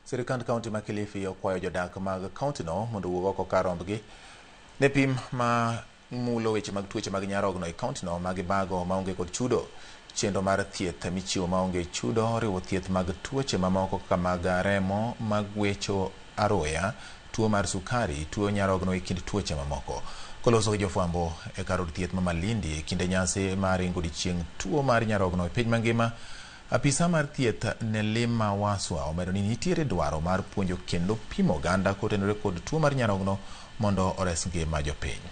Sirkand kaunti ma Kilifi okwayo jodak mag kauntino mondo owuog oko kar rombgi ne pim ma mulo weche mag tuoche mag nyarogno e kauntino ma gibago maonge kod chudo. Chenro mar thieth michiwo maonge chudo oriwo thieth mag tuoche mamoko kaka mag remo, mag gwecho aroya, tuo mar sukari, tuo nyarogno e kind tuoche mamoko. Koloso gi jofwambo e kar od thieth ma Malindi e kinde nyasi mar ringo odiechieng' tuo mar nyarogno e piny mangima, apisa mar thieth Nelima Waswa omedo ni nitiere dwaro mar puonjo kendo pimo oganda kotenore kod tuo mar nyarogno mondo ores ngima jopiny.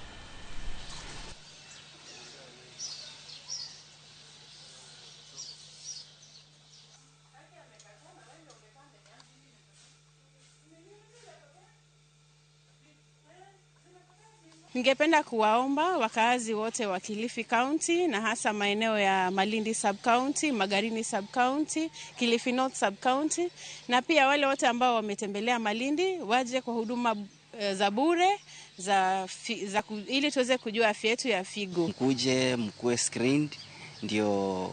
Ningependa kuwaomba wakaazi wote wa Kilifi County na hasa maeneo ya Malindi Sub County, Magarini Sub County, Kilifi North Sub County na pia wale wote ambao wametembelea Malindi waje kwa huduma za bure ili tuweze kujua afya yetu ya figo. Mkuje mkuwe screened, ndio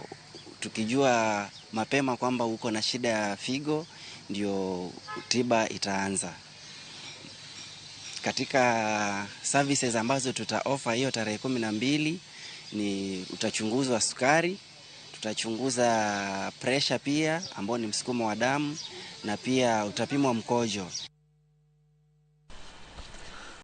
tukijua mapema kwamba uko na shida ya figo ndio tiba itaanza. Katika services ambazo tuta offer hiyo tarehe 12 ni utachunguzwa sukari, tutachunguza pressure pia ambao ni msukumo wa damu, na pia utapimwa mkojo.